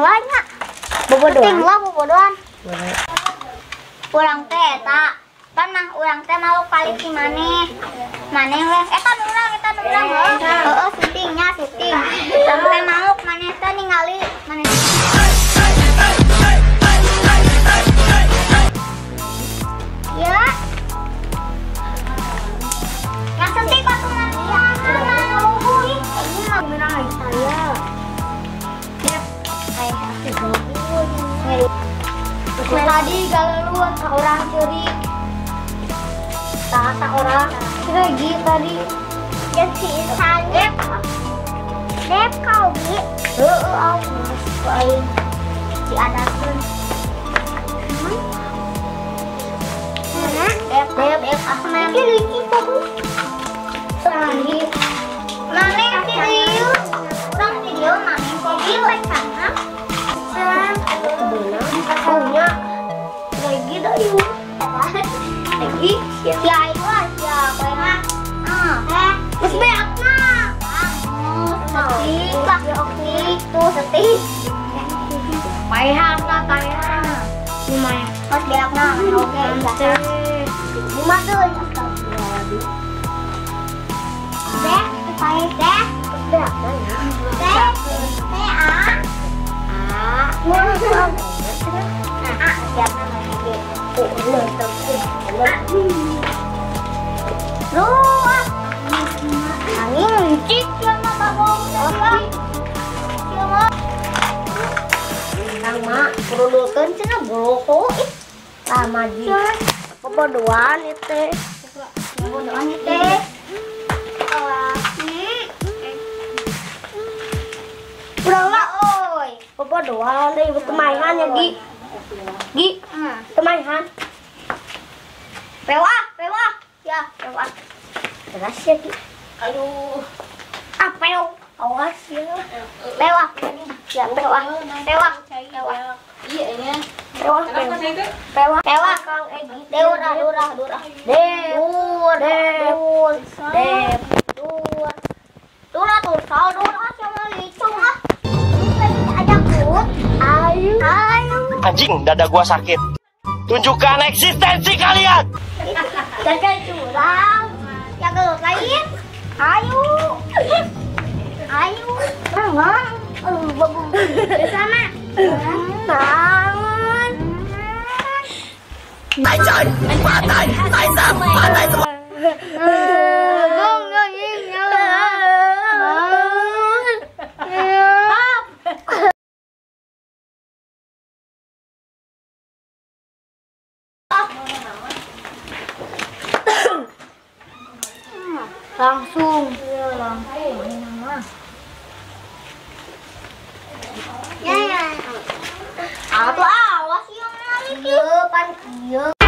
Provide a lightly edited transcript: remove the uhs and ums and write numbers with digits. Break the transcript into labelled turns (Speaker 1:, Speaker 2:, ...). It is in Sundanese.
Speaker 1: Lah nya. Bobodohan. Lah bobodohan. Urang teh eta. Pan mah urang teh mau kali si maneh. Maneh we eta nu urang heeh syutingnya syuting. Urang teh mau maneh teh ningali maneh. Ya. Yang sentik atuh mah. Ini mah menang lagi saya. Tadi galeluan ka urang ceurik. Tah orang lagi tadi. Jeung si Isan Dep kau gi. Heueuh aing ku aing diadakeun. Dep dep ah mana lucu bagus. Lagi. Mane video. Urang video mane kopi sana. Punya lagi dah yuk. Lagi ya itu aja mah. Terus beakna. Setik lah tuh setik. Paehan lah paehan. Lumayan. Pas beakna oke biasa. Lima tuh. Deh, paeh deh. Beakna ya. Deh, teh a. A. A siapa lagi? Lu angin licik sama babong sama.
Speaker 2: Kang mak perulukeun cenah boloho ih. Lama di. Bobodohan ieu teh.
Speaker 1: Bobodohan ieu teh.
Speaker 2: Urang lah oi. Bobodohan deui teu ya Gi. Gi, teu
Speaker 1: Pewah, pewah. Ya, pewah.
Speaker 2: Keras ya, Gi.
Speaker 3: Aduh.
Speaker 2: Ah, pew. Awas ya.
Speaker 1: Pewah. Ya, pewah. Pewah. Pewah.
Speaker 3: Iya, ini.
Speaker 2: Pewah,
Speaker 3: pewah.
Speaker 2: Pewah.
Speaker 1: Pewah, Kang Egi. Deura, dura, dura. Deur, deur, deur. Dura. Dura tuh, dura sama licung ah. Ajak put. Ayo. Ayo.
Speaker 4: Anjing, dada gua sakit. Tunjukkan eksistensi kalian.
Speaker 1: Gagal curang. Yang gelut lain. Ayo. Ayo. Bangun. Bersama. Bangun.
Speaker 4: Anjay, patai, taisam, patai semua.
Speaker 1: Langsung. Iya, langsung. Ini mah. Ya, ya. Atuh awas yang lagi. Pan kieu.